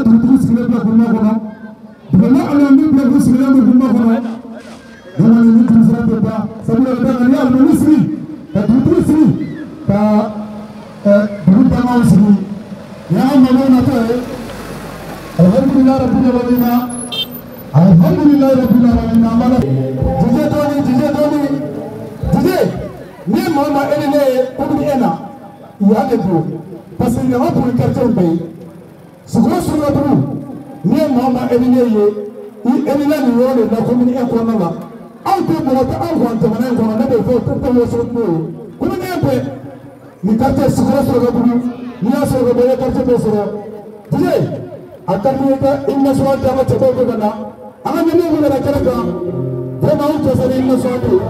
dugutigi sigilen bila kuruma kɔnɔ duguma alimami bila k'u sigilen bɛ kuruma kɔnɔ ne kɔni ni turu sira tɛ ban sabula ka d'a kan n'i ye alimami sigi ka dugutigi sigi ka dugu dangaw sigi nin y'an ka maabaw natɔ ye alhamdulilayi rabbil alamina alhamdulilayi rabbil alamina an b'a la jije dɔɔni jije dɔɔni jije ni maa ma e ni ne ye komi e na yan de don parce que ɲama kun quartier bɛɛ ye Sikɔrɔ Surakabugu n'i ye maa ma e ni ne ye i e ni ne nin yɔrɔ de la commune 1 kɔnɔna la anw tɛ mɔgɔ tɛ anw kɔni jamana in kɔnɔ ne b'o fɔ o tɛ waso n'o ye commune 1 bɛɛ nin quartier Sikɔrɔ Surakabugu n'i y'a sɔrɔ ka bɔ i ye quartier bɛɛ sɔrɔ jije a ka di n ye ka hymne national di an ka cɛbaw bɛ ka na an ka ɲɛmɔgɔw bɛ ka na kɛnɛ kan vraiment anw cɛ ni hymne national de ye.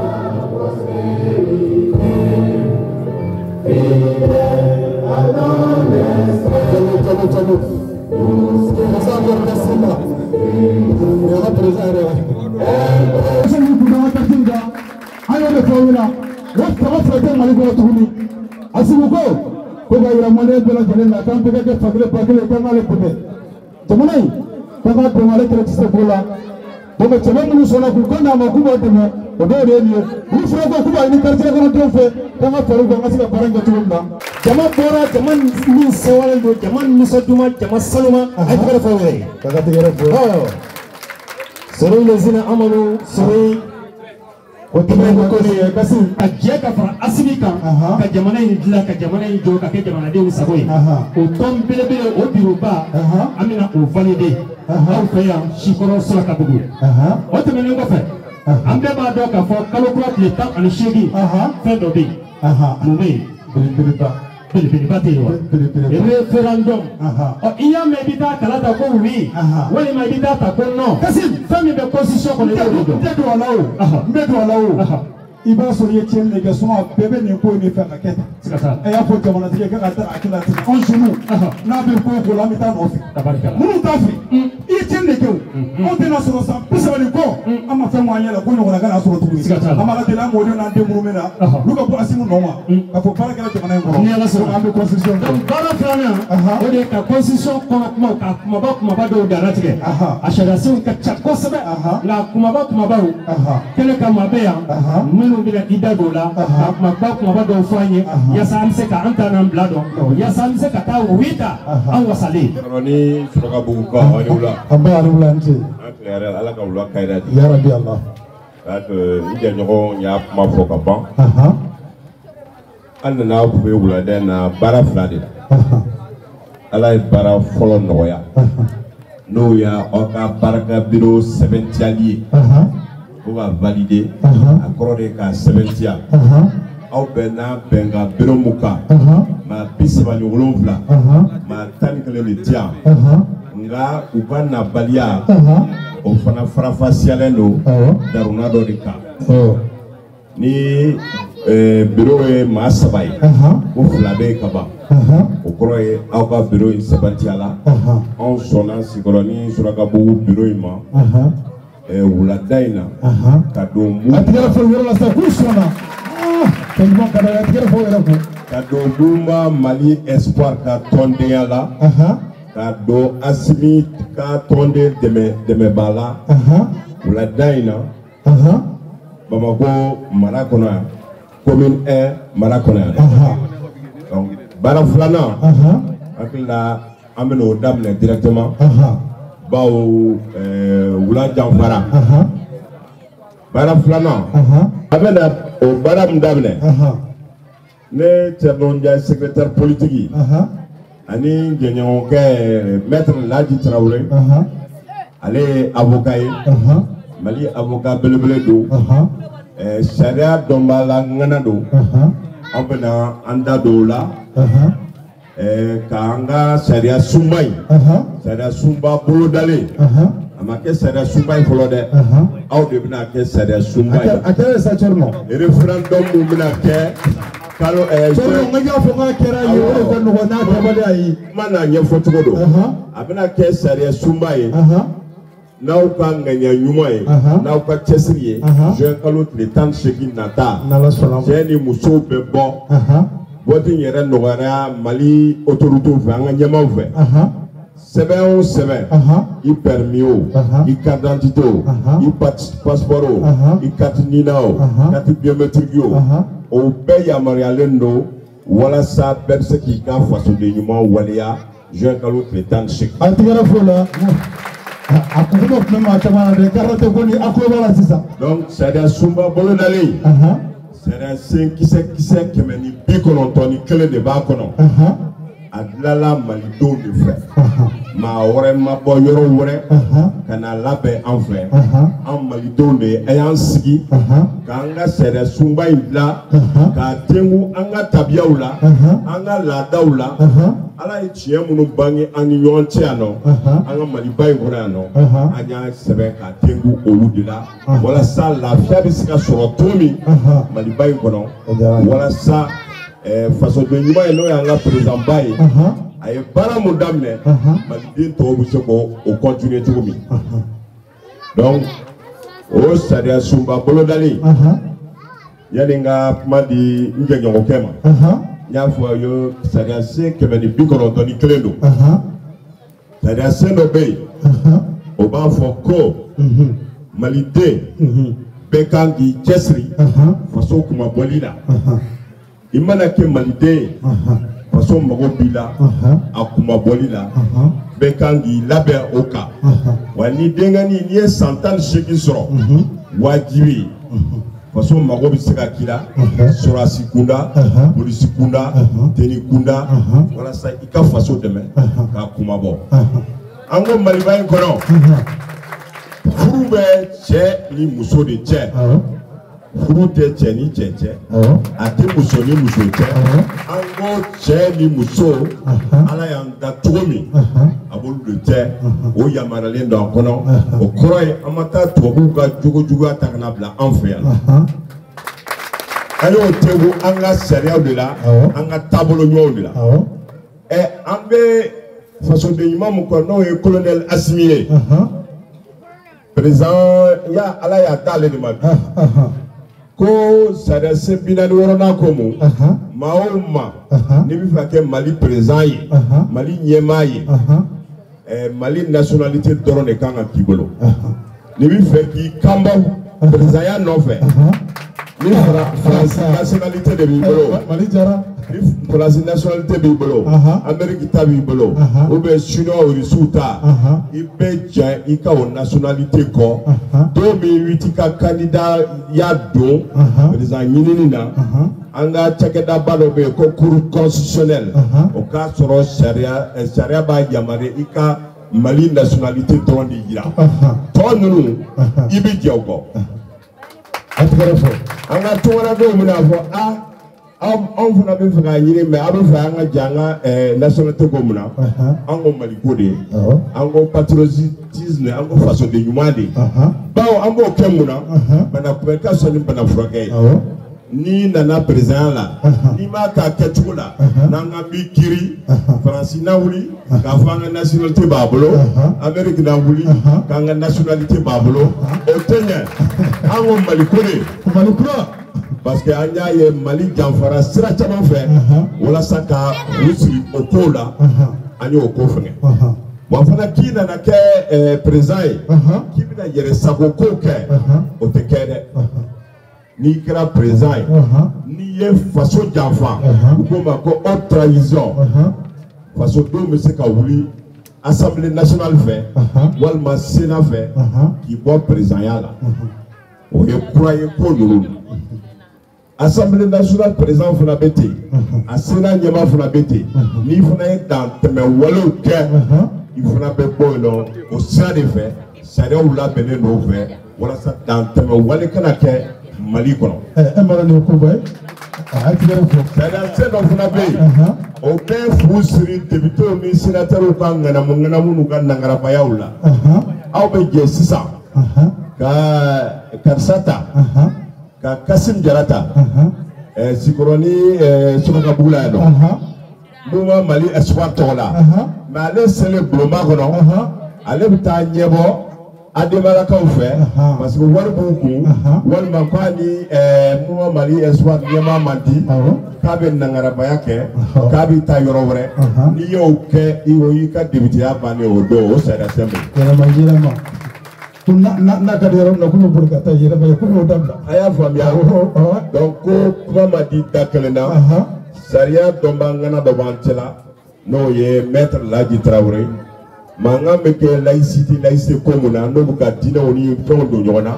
Ko ka yira maliyɛn bɛɛ lajɛlen na k'an bɛɛ ka kɛ fankelen ba kelen k'an k'ale dɛmɛ jamana in k'an k'a dɛmɛ ale kɛlɛ tɛ se ko la donc cɛba minnu sɔnna k'u kan d'a ma k'u b'a dɛmɛ o dɔw de ye nin ye olu fana ko k'u b'a ɲini quartier kɔnɔdenw fɛ k'an ka fara u kan an ka se ka baara in kɛ cogo min na. Jama bɔra jama min sewalen don jama nisɔnduma jama sanuma a ye tɛgɛrɛ fɔ yɛrɛ ye. K'a ka tɛgɛrɛ fɔ. Sɔrɔ lezina amanu sɔrɔ o tɛmɛnen kɔ de kasi ka jɛ ka fara Asimi kan ka jamana in dilan ka jamana in jɔ ka kɛ jamanadenw sago ye o tɔn belebele o biroba an bɛna o valider aw fɛ yan Sikɔrɔ Surakabugu o tɛmɛnen kɔfɛ an bɛɛ b'a dɔn k'a fɔ kalo kura tile 18 fɛn dɔ bɛ yen mun bɛ yen belebeleba belebeleba tɛ yen wa référendum ɔ i y'a mɛn i bɛ taa kala ta ko oui walima i bɛ taa ta ko non kasi fɛn min bɛ constitution kɔnɔ i b'o de dɔn n tɛ don a la o n bɛ don a la o i b'a sɔrɔ i ye tiɲɛni de kɛ sinon a bɛɛ bɛ nin ko in de fɛ ka kɛ tan a y'a fɔ jamanatigi k'a ka taa a kila ten anw jeunes n'a bɛ ko o ko la an bɛ taa nɔfɛ minnu t'a fɛ i ye tiɲɛni de kɛ o anw tɛna sɔrɔ san 30 ni kɔ an ma fɛn bɔ an ɲɛ la ko ɲɔgɔnna kana sɔrɔ tuguni an b'a deli an mɔdenw n'an den minnu bɛ na olu ka bɔ Asimi nɔ ma ka fɔ baara kɛra jamana in kɔnɔ ni Ala sɔnna an bɛ constitution kɔnɔ. Donc baara filanan o de ye ka constitution kɔnɔ kumaw ka kumaba kumaba dɔw dannatigɛ a sariyasenw ka ca kosɛbɛ nka kumaba kumabaw kɛnɛ kan maa bɛ yan minnu bɛna i da don o la ka kumaba kumaba dɔw fɔ an ye yaasa an bɛ se ka an ta n'an bila dɔn yaasa an bɛ se ka taa oui ta an wasalen. Ni Surakabugu ka aw ni wula. An bɛ ani wula an ce. An tile hɛrɛ la Ala ka wula kayira di. Yarabi Allah. N jɛɲɔgɔn y'a kuma fɔ ka ban. An nana aw fɛ wulada in na baara fila de la. Ala ye baara fɔlɔ nɔgɔya. N'o y'aw ka baarakɛ biro sɛbɛntiyali ye. Ko ka valider. A kɔrɔ de k'a sɛbɛntiya. Aw bɛnna bɛnkan biro mun kan. Maa 37. Maa 11 de ti yan. Nka u ka nabaliya. O fana farafasiyalen don daruna dɔ de kan. Ni biro ye maa 3 ye. Ko 2 bɛ yen ka ban. O kɔrɔ ye aw ka biro in sɛbɛntiya la. Anw sɔnna Sikɔrɔ ni Surakabugu biro in ma. Wulada in na. Ka don mun. A tigɛra fɔ yɔrɔ la sisan k'u sɔnna. Fɛn ɲuman ka d'a ye a tigɛra fɔ yɛrɛ kun. Ka don Mouvement Mali Espoir ka tɔndenya la. Ka don Asimi ka tɔnden dɛmɛba la. Wulada in na. Bamakɔ mara kɔnɔ yan. Commune 1 mara kɔnɔ yan. Donc baara filanan. Hakili la an bɛna o daminɛ directement. Bawo wula janfara. Baara filanan. A bɛna o baara min daminɛ. Ne Thierno Ndiaye secrétaire politique. Ani jɛɲɔgɔnkɛ maître Laji Tarawele. Ale ye avocat ye. Mali avocat belebele don. Sariya dɔnbaa la ŋana don. An bɛna an da don o la. K'an ka sariya sunba in. Sariya sunba bolodalen. A ma kɛ sariya sunba ye fɔlɔ dɛ. Aw de bɛna kɛ sariya sunba ye. A kɛra sa Thierno. Référendum mun bɛna kɛ kalo. Thierno n ka fɔ k'a kɛra ye o de ka nɔgɔn n'a kɛbaliya ye. Kuma n'a ɲɛfɔ cogo don. A bɛna kɛ sariya sunba ye. N'aw ka ŋaniya ɲuman ye. N'aw ka cɛsiri ye. Juin kalo tile 18 nata. N'Ala sɔnna. Cɛ ni musow bɛ bɔ. Vote in yɛrɛ nɔgɔyara Mali autorités fɛ an ka ɲɛmaaw fɛ. Sɛbɛn o sɛbɛn, i permis o, i carte d'identité o, i passeport o, i carte NINA o, carte biométrique o, o bɛɛ yamaruyalen don walasa bɛɛ bɛ se k'i ka fasoden ɲuman waleya juin kalo tile 18. A tigɛra fo la. A kuma tun bɛ maa caman na dɛ, carte ko ni a tulo b'a la sisan. Donc sariya sunba bolodalen, sariya sen kisɛ kisɛ 191 de b'a kɔnɔ. A dilanla malidenw de fɛ, maa wɛrɛ ma bɔ yɔrɔ wɛrɛ ka na labɛn an fɛ. An malidenw de ye, a y'an sigi k'an ka sariya sunba in dilan k'a tengu an ka tabiyaw la, an ka laadaw la. Ala ye tiɲɛ minnu bange an ni ɲɔgɔn cɛ yan nɔ, an ka Maliba in kɔnɔ yan nɔ, an y'a sɛbɛn k'a tengu olu de la walasa lafiya bɛ se ka sɔrɔ cogo min Maliba in kɔnɔ, walasa fasoden ɲuman ye n'o y'an ka président ba ye, a ye baara mun daminɛ, maliden tɔw bɛ se k'o continuer cogo min. Donc o sariya sunba bolodalen, yanni n ka kuma di n jɛɲɔgɔnkɛ ma, n y'a fɔ aw ye sariya sen 191 don. Sariya sen dɔ bɛ yen, o b'a fɔ ko maliden bɛɛ kan k'i cɛsiri faso kunmabɔli la. I mana kɛ maliden ye, faso mago b'i la a kunmabɔli la, bɛɛ kan k'i labɛn o kan. Wa ni denkɛnin n'i ye san 18 sɔrɔ, wajibi faso mago bɛ se ka k'i la sɔrɔdasi kunda, polisi kunda, teni kunda, walasa i ka faso dɛmɛ k'a kunmabɔ. An ko Maliba in kɔnɔ, furu bɛ cɛ ni muso de cɛ. Furu tɛ cɛ ni cɛ cɛ, a tɛ muso ni muso cɛ. An ko cɛ ni muso, Ala y'an da cogo min, a b'olu de cɛ. O yamaruyalen don a kɔnɔ. O kɔrɔ ye an ma taa tubabuw ka jogo juguya ta ka na bila an fɛ yan. An y'o tegu an ka sariyaw de la, an ka taabolo ɲumanw de la. An bɛ fasoden ɲuman mun kɔ, n'o ye colonel Assimi ye, président ya, Ala y'a d'ale de ma bi. Ko sariya sen 46nan ko mun, maa o maa n'i bɛ fɛ ka kɛ Mali président ye, Mali ɲɛmaa ye, Mali nationalité dɔrɔn de kan ka k'i bolo. N'i bɛ fɛ k'i kanbɔ présidentya nɔfɛ, ni Faransi nationalité de b'i bolo, ni Faransi nationalité b'i bolo, Amérique ta b'i bolo, ou bien Chinois, Russiw ta, i bɛ jɛ i ka o nationalité kɔ. Don min i t'i ka candidat ya don président ɲinini na, an ka cakɛdaba dɔ bɛ yen ko cour constitutionnelle, o k'a sɔrɔ sariya b'a yamaruya i ka Mali nationalité dɔrɔn de yira. Tɔ ninnu i bɛ jɛ o kɔ. An ka tɔgɔladenw bɛna fɔ anw fana bɛ fɛ k'a ɲini, mɛ aw bɛ fɛ an ka jɛ an ka nationalité ko mun na? An ko Mali ko de ye, an ko patriotisme, an ko fasoden ɲuman de ye. Bawo an b'o kɛ mun na? Bana kunbɛn ka fisa ni bana furakɛ ye. N'i nana président la, n'i m'a k'a kɛcogo la, n'an ka b'i kiiri, Faransi na wuli k'a fɔ an ka nationalité b'a bolo, Amérique na wuli k'an ka nationalité b'a bolo, o tɛ ɲɛ. An ko Mali ko de, Mali kura, parce que an y'a ye Mali janfara sira caman fɛ walasa ka u sigi o kow la, an y'o ko fɛngɛ. Wa fana k'i nana kɛ président ye, k'i bɛna yɛrɛ sago kow kɛ, o tɛ kɛ dɛ. N'i kɛra président ye, n'i ye faso janfa, u k'o ma ko haute trahison, fasodenw bɛ se ka wuli assemblée nationale fɛ walima sénat fɛ k'i bɔ présidentya la. O ye kura ye ko ninnu na. Assemblée nationale président fana bɛ ten, a sénat ɲɛmaa fana bɛ ten. N'i fana ye dantɛmɛ walew kɛ, i fana bɛ bɔ yen nɔ o sira de fɛ. Sariyaw labɛnnen don o fɛ walasa dantɛmɛ wale kana kɛ Mali kɔnɔ. E mara nin ye koba ye, a tigɛrɛ fɔ. Sariya sen dɔ fana bɛ yen, o bɛ fu siri députés ni sénateurs ka ŋanamu ŋanamu n'u ka nangarabayaw la. Aw bɛ jɛ sisan ka karisa ta, ka Kasim Jara ta, Sikɔrɔni Sɔrɔkabugu la yan nɔ, mun b'a Mali Espoir tɔgɔ la, mais ale selen bulonba kɔnɔ, ale bɛ taa ɲɛbɔ Ademalakaw fɛ parce que wari b'u kun walima k'a ni Mouvement Mali Espoir ɲɛmaa man di k'a bɛ nangarabaya kɛ k'a bɛ taa yɔrɔ wɛrɛ n'i y'o kɛ o y'i ka députéya bannen o don o sariya sen bɛ. Yɛlɛma yɛlɛma ko n'a ka di yɔrɔ min na k'u bɛ boli ka taa yɛlɛma k'u b'o dabila. A y'a faamuya donc ko kuma ma di da kelen na sariya dɔnbaa ŋana dɔ b'an cɛla n'o ye maître Laji Tarawele. Mankan bɛ kɛ laïcité ko mun na n'o bɛ ka diinɛw ni fɛnw don ɲɔgɔn na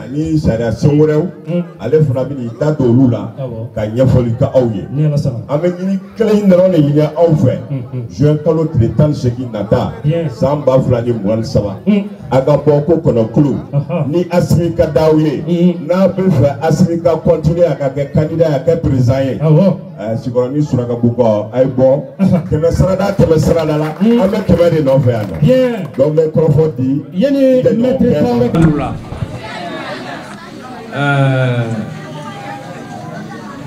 ani sariya sen wɛrɛw ale fana bɛ n'i da don olu la ka ɲɛfɔli kɛ aw ye an bɛ ɲini kelen in dɔrɔn de ɲini aw fɛ juin kalo tile 18 nata san 2023 a ka bɔ ko kɔnɔkulu ni Assimi ka d'aw ye n'a bɛ fɛ Assimi ka continuer a ka kɛ candidat a ka kɛ président ye Sikɔrɔni Surakabugu a ye bɔ 100 sarada 100 sarada la an bɛ 100 de nɔfɛ yan nɔ donc n bɛ kɔrɔfɔ di yanni maître Traoré la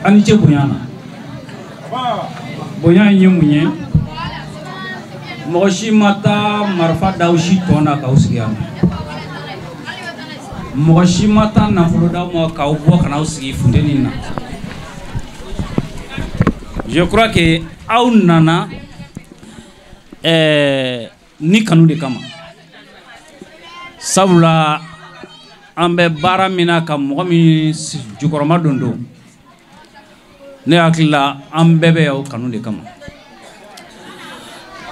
an ni ce bonya na bonya in ye mun ye mɔgɔ si ma taa marifa d'aw si tɔn na k'aw sigi yan mɔgɔ si ma taa nafolo d'aw ma k'aw bɔ ka n'aw sigi funteni na. Je crois que aw nana ni kanu de kama sabula an bɛ baara min na ka mɔgɔ min jukɔrɔma don don ne hakili la an bɛɛ bɛ o kanu de kama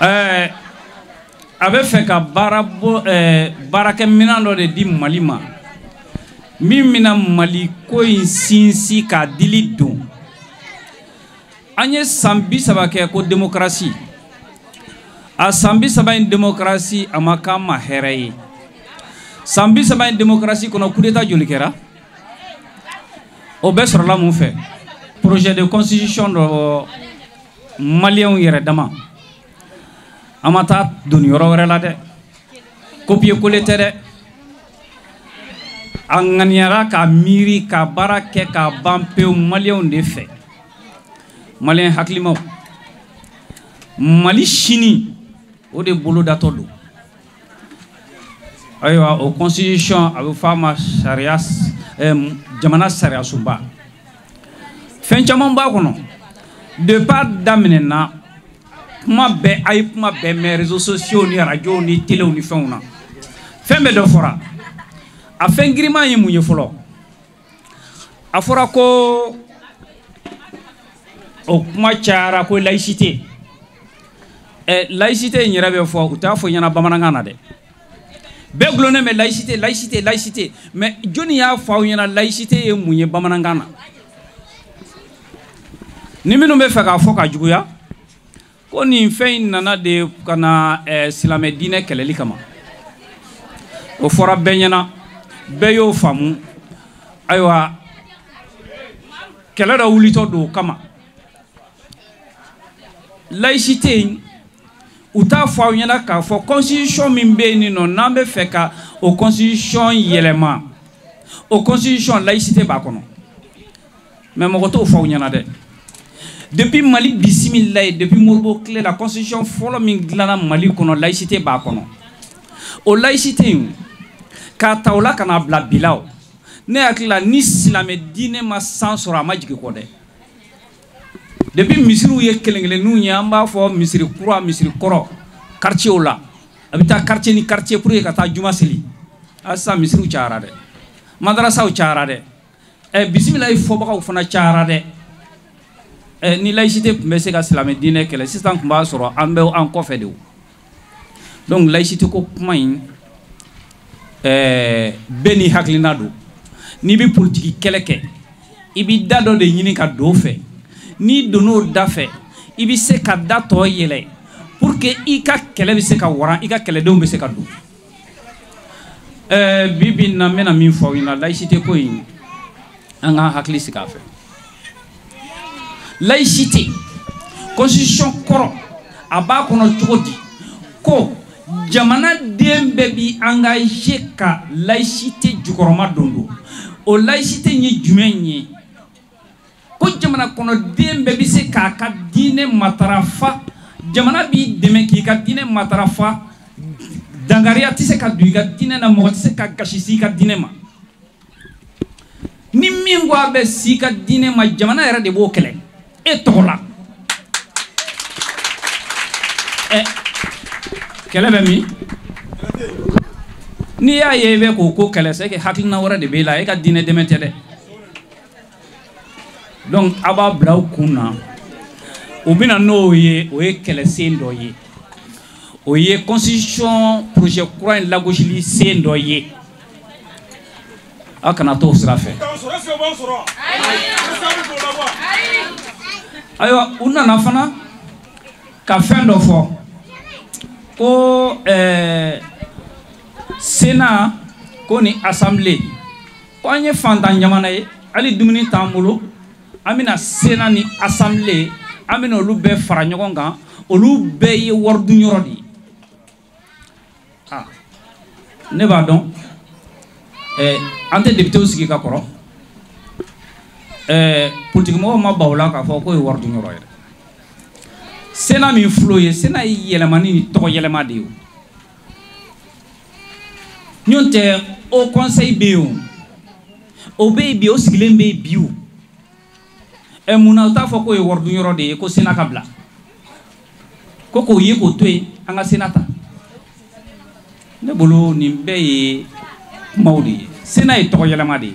a bɛ fɛ ka baarakɛminɛn dɔ de di Mali ma min bɛna Mali ko in sinsin k'a dili don. An ye san 30 kɛ ko démocratie a san 30 in démocratie a ma k'an ma hɛrɛ ye san 30 in démocratie kɔnɔ coup d'état joli kɛra o bɛɛ sɔrɔla mun fɛ projet de constitution dɔ maliyɛnw yɛrɛ dama an ma taa doni yɔrɔ wɛrɛ la dɛ copier coller tɛ dɛ a ŋaniyara ka miiri ka baara kɛ k'a ban pewu maliyɛnw de fɛ maliyɛn hakilimaw Mali sini o de bolo datɔ don ayiwa o constitution a bɛ fɔ a ma sariya jamana sariya sunba fɛn caman b'a kɔnɔ depuis a daminɛna kuma bɛɛ a ye kuma bɛɛ mɛn réseaux sociaux ni radio ni téléw ni fɛnw na fɛn bɛɛ dɔ fɔra a fɛn giriman ye mun ye fɔlɔ a fɔra ko o kuma cayara ko laïcité laïcité in yɛrɛ bɛ fɔ u t'a fɔ ɲɛna bamanankan na dɛ bɛɛ gulonnen bɛ laïcité laïcité laïcité mais jɔnni y'a fɔ aw ɲɛna laïcité ye mun ye bamanankan na ni minnu bɛ fɛ k'a fɔ ka juguya ko nin fɛn in nana de ka na silamɛ diinɛ kɛlɛli kama o fɔra bɛɛ ɲɛna bɛɛ y'o faamu ayiwa kɛlɛ dɔ wulitɔ don o kama laïcité in u t'a fɔ aw ɲɛna k'a fɔ constitution min bɛ yen nɔ n'an bɛ fɛ ka o constitution yɛlɛma o constitution laïcité b'a kɔnɔ mais mɔgɔ t'o fɔ aw ɲɛna dɛ depuis Mali bisimilayi depuis Modibo tile la constitution fɔlɔ min dilanna Mali kɔnɔ laïcité b'a kɔnɔ o laïcité in k'a ta o la ka n'a bila bi la o ne hakili la ni silamɛ diinɛ ma san sɔrɔ a ma jigin kɔ dɛ. Depuis misiriw ye kelen kelenninw ye an b'a fɔ misiri kura misiri kɔrɔ quartier la a bɛ taa quartier ni quartier pour que ka taa juma seli a sisan misiriw cayara dɛ madarasaw cayara dɛ bisimilayi fɔbagaw fana cayara dɛ ni laïcité tun bɛ se ka silamɛ diinɛ kɛlɛ sisan tun b'a sɔrɔ an bɛ an kɔfɛ de o donc laïcité ko kuma in bɛɛ n'i hakilina don n'i bɛ politiki kɛlɛ kɛ i bɛ da dɔ de ɲini ka don o fɛ n'i donn'o da fɛ i bɛ se ka da tɔ yɛlɛ pour que i ka kɛlɛ bɛ se ka waran i ka kɛlɛdenw bɛ se ka don bi bi in na n bɛna min fɔ aw ɲɛna laïcité ko in an k'an hakili sigi a fɛ laïcité constitution kɔrɔ a b'a kɔnɔ cogo di ko jamanaden bɛɛ b'i engagé ka laïcité jukɔrɔma don don o laïcité in ye jumɛn ye ko jamana kɔnɔden bɛɛ bɛ se k'a ka diinɛ matarafa jamana b'i dɛmɛ k'i ka diinɛ matarafa Dankariya tɛ se ka don i ka diinɛ na, mɔgɔ tɛ se ka gasi si i ka diinɛ ma. Ni min ko a bɛ si i ka diinɛ ma, jamana yɛrɛ de b'o kɛlɛ e tɔgɔ la. Ɛ kɛlɛ bɛ min? N'i y'a ye i bɛ k'o ko kɛlɛ, c'est que hakilina wɛrɛ de b'e la, e ka diinɛ dɛmɛ tɛ dɛ. Donc a b'a bila aw kun na, u bɛna n'o ye, o ye kɛlɛsen dɔ ye, o ye constitution projet kura in lagosili sen dɔ ye. Aw kana t'o sira fɛ. Ayiwa, u nana fana ka fɛn dɔ fɔ ko Sénat ko ni assemblée, ko an ye fantan jamana ye, hali dumuni t'an bolo, an bɛna Sénat ni assemblée, an bɛna olu bɛɛ fara ɲɔgɔn kan, olu bɛɛ ye wari dun yɔrɔ de ye. Ah, ne b'a dɔn, an tɛ députéw sigi ka kɔrɔ, politikimɔgɔw ma ban o la k'a fɔ k'o ye wari dun yɔrɔ ye dɛ. Sénat min filɛ o ye, Sénat ye yɛlɛmani ni tɔgɔ yɛlɛma de ye o. N'o tɛ, haut conseil bɛ yen o, o bɛ yen bi, o sigilen bɛ yen bi o. Ɛ munna u t'a fɔ k'o ye wari dun yɔrɔ de ye, ko Sénat ka bila, ko k'o ye k'o to yen, an ka Sénat ta? Ne bolo nin bɛɛ ye kumaw de ye. Sénat ye tɔgɔ yɛlɛma de ye,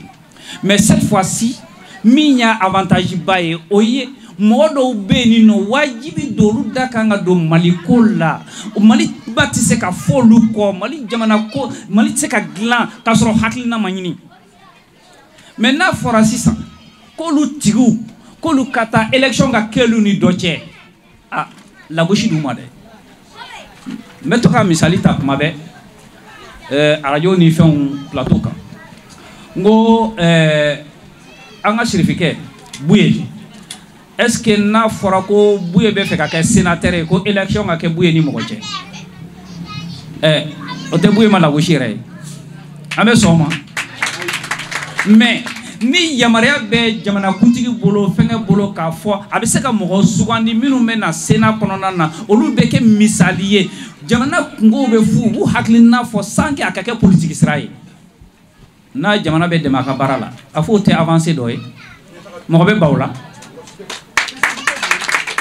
mais cette fois-ci min y'a avantage ba ye, o ye mɔgɔ dɔw bɛ yen nɔ, wajibi don olu da kan ka don Mali ko la. Mali ba tɛ se ka fɔ olu kɔ, Mali jamana ko, Mali tɛ se ka dilan k'a sɔrɔ hakilina ma ɲini. Mais n'a fɔra sisan k'olu tigiw k'olu ka taa élection ka kɛ olu ni dɔ cɛ, ah, lagosi d'u ma dɛ. N bɛ to ka misali ta kuma bɛɛ arajo ni fɛnw plateau kan, n ko an ka sirifikɛ Buye, est-ce que n'a fɔra ko Buye bɛ fɛ ka kɛ sénateur ye, ko élection ka kɛ Buye ni mɔgɔ cɛ, o tɛ Buye ma lagosi yɛrɛ ye? An bɛ sɔn o ma. Mais ni yamaruya bɛ jamanakuntigi bolo, fɛnkɛ bolo, k'a fɔ a bɛ se ka mɔgɔ sugandi minnu bɛ na Sénat kɔnɔna na, olu bɛ kɛ misali ye, jamana kungow bɛ fu, u b'u hakilina fɔ sans que a ka kɛ politique sira ye, n'a jamana bɛ dɛmɛ a ka baara la, a fɔ o tɛ avancée dɔ ye, mɔgɔ bɛ ban o la.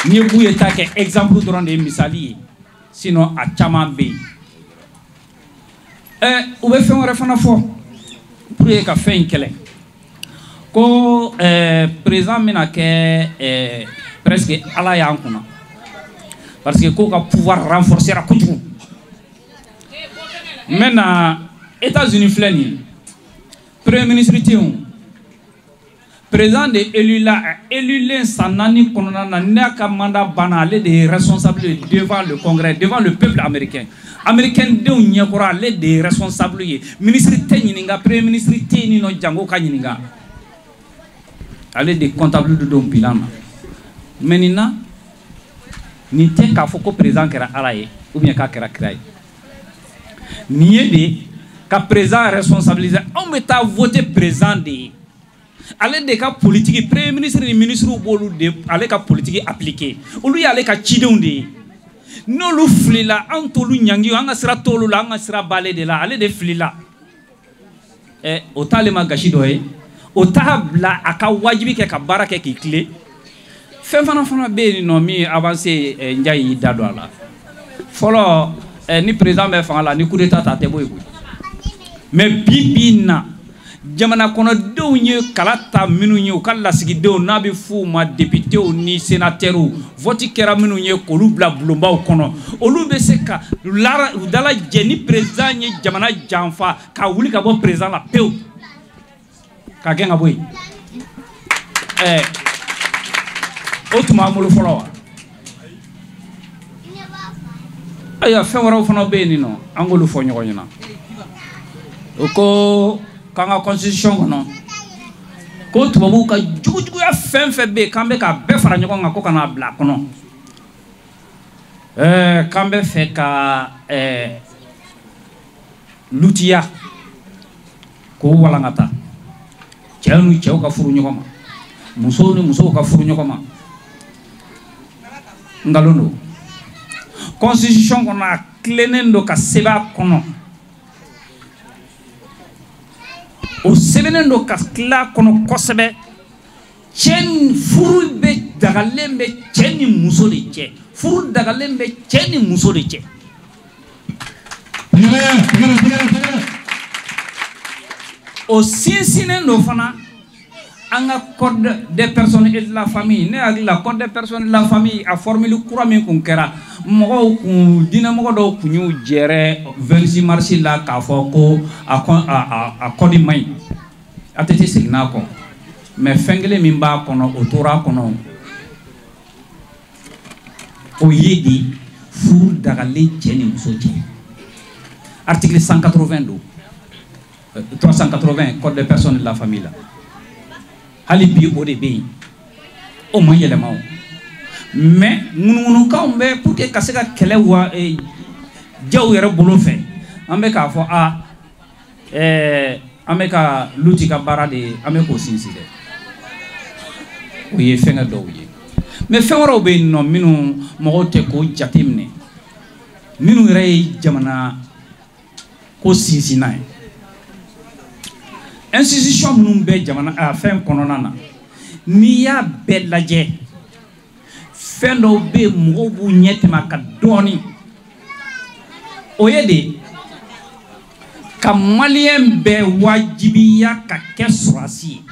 N'i ye Buye ta kɛ exemple dɔrɔn de ye, misali ye, sinon a caman bɛ yen. U bɛ fɛn wɛrɛ fana fɔ pour que ka fɛn in kɛlɛ, ko président bɛna kɛ presque ala y'an kunna, parce que k'o ka pouvoir renforcer kojugu. Maintenant États-Unis filɛ nin ye, premier ministre tɛ yen o, président de élu la, élu san 4 kɔnɔna na, n'a ka mandat banna, ale de ye responsable devant le congrès, devant le peuple américain. Américain denw ɲɛkɔrɔ, ale de ye responsable ye. Ministre tɛ ɲininka, premier ministre tɛ yen nɔ jango ka ɲininka, ale de comptable de don bilan na. Mais nin na, nin tɛ k'a fɔ ko président kɛra ala ye ou bien k'a kɛra kira ye. Nin ye de ka président responsabiliser. Anw bɛ taa voter président de ye, ale de ka politique, premier ministre ni ministre b'olu de ale ka politique appliquer, olu y'ale ka cidenw de ye. N'olu filila, anw t'olu ɲangi, an ka sira t'olu la, an ka sira b'ale de la, ale de filila. O t'ale ma gasi dɔ ye, o t'a bila a ka wajibi kɛ ka baara kɛ k'i tilen. Fɛn fana bɛ yen nɔ min ye avancé, Njayi y'i da don a la fɔlɔ. Ni président bɛ fanga la, ni coup d'état ta, a tɛ bɔ yen koyi. Mais bi bi in na, jamana kɔnɔdenw ye kala ta minnu ye, u ka lasigidenw, n'a bɛ f'u ma députéw ni sénateurs, vote kɛra minnu ye k'olu bila bulonbaw kɔnɔ, olu bɛ se ka u dalajɛ ni président ye jamana janfa, ka wuli ka bɔ président la pewu, ka gɛn ka bɔ yen. O tun b'an bolo fɔlɔ wa? Ayiwa, fɛn wɛrɛw fana bɛ yen nɔ, an k'olu fɔ ɲɔgɔn ɲɛna. O ko k'an ka constitution kɔnɔ, ko tubabuw ka jugujuguya fɛn fɛn bɛ yen, k'an bɛ k'a bɛɛ fara ɲɔgɔn kan ko ka n'a bila a kɔnɔ. K'an bɛ fɛ ka lutiya k'o walankata, cɛw ni cɛw ka furu ɲɔgɔn ma, musow ni musow ka furu ɲɔgɔn ma. Nkalon don. Constitution kɔnɔ, a tilennen don ka sɛbɛn a kɔnɔ, o sɛbɛnnen don ka tila a kɔnɔ kosɛbɛ. Cɛ furu bɛ dagalen bɛ cɛ ni muso de cɛ, furu dagalen bɛ cɛ ni muso de cɛ. O sinsinnen don fana an ka code des personnes et de la famille. Ne hakili la code des personnes et de la famille a formule kura min kun kɛra, mɔgɔw kun diinɛmɔgɔ dɔw kun y'u jɛrɛ 26 mars la k'a fɔ ko a code man ɲi. ATT seginna a kɔ, mais fɛn kelen min b'a kɔnɔ o tora a kɔnɔ, o ye de furu dagalen cɛ ni muso cɛ. Article 180 don, 380 code des personnes de la famille la, hali bi o de bɛ yen, o ma yɛlɛma o. Mais ŋunuŋunukanw bɛ pour que ka se ka kɛlɛ wa jaw yɛrɛ bolo fɛ, an bɛ k'a fɔ a an bɛ ka luti ka baara de ye, an bɛ k'o sinsin dɛ. O ye fɛnkɛ dɔw ye, mais fɛn wɛrɛw bɛ yen nɔ minnu mɔgɔw tɛ k'o jate minɛ, minnu yɛrɛ ye jamana ko sinsinna ye. Institution minnu bɛ jamana a fɛn kɔnɔna na, n'i y'a bɛɛ lajɛ, fɛn dɔw bɛ yen mɔgɔw b'u ɲɛ tɛmɛ a kan dɔɔnin. O ye de ka maliyɛn bɛɛ wajibiya ka kɛ sɔrɔdasi ye.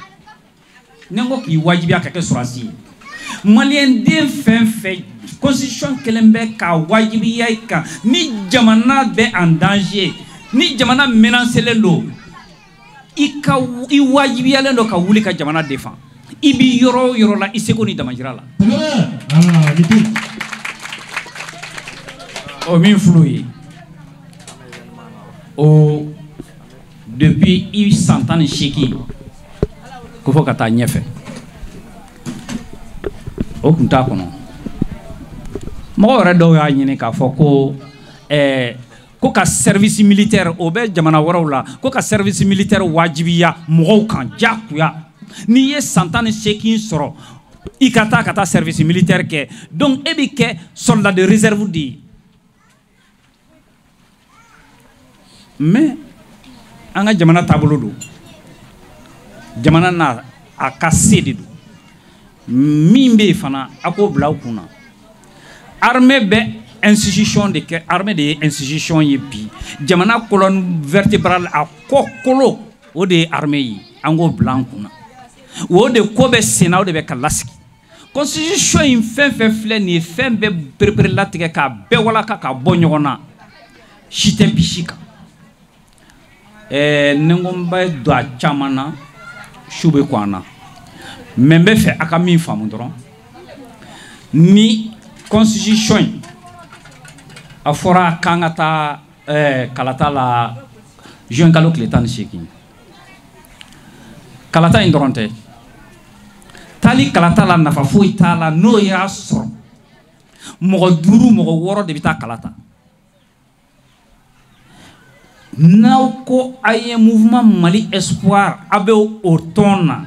Ni n ko k'i wajibiya ka kɛ sɔrɔdasi ye, maliyɛn den fɛn fɛn constitution kelen bɛ k'a wajibiya i kan, ni jamana bɛ en danger, ni jamana menacelen don, i ka i wajibiyalen don ka wuli ka jamana défend. I b'i yɔrɔ o yɔrɔ la, i seko ni damajira la. O min fil'o ye, o depuis i san 18 ko fo ka taa ɲɛfɛ, o kun t'a kɔnɔ. Mɔgɔ yɛrɛ dɔw y'a ɲini k'a fɔ ko ko ka service militaire, o bɛ jamana wɛrɛw la, ko ka service militaire wajibiya mɔgɔw kan diyagoya. N'i ye san 18 sɔrɔ, i ka taa service militaire kɛ, donc e bɛ kɛ soldat de réserve de ye. Mais an ka jamana taabolo don, jamana n'a a ka se de don. Min bɛ yen fana, a k'o bila aw kun na. Armée bɛ institution de kɛ, armée de ye institution ye bi. Jamana colonne vertébrale a kɔ kolo, o de ye armée ye, an k'o bila an kun na. O de ko bɛ sen na, o de bɛ ka lasigi. Constitution in fɛn fɛn filɛ nin ye, fɛn bɛɛ perepere latigɛ k'a bɛɛ walaka k'a bɔ ɲɔgɔn na, si tɛ bi si kan. Ni n ko n bɛ don a caman na, su bɛ kɔn an na. Mais n bɛ fɛ a ka min faamu dɔrɔn, ni constitution in a fɔra k'an ka taa kalata la juin kalo tile 18, kalata in dɔrɔn tɛ, taali kalata la nafa foyi t'a la n'o y'a sɔrɔ mɔgɔ 5 mɔgɔ 6 de bɛ taa kalata. N'aw ko a ye mouvement Mali Espoir, a bɛ o tɔn na,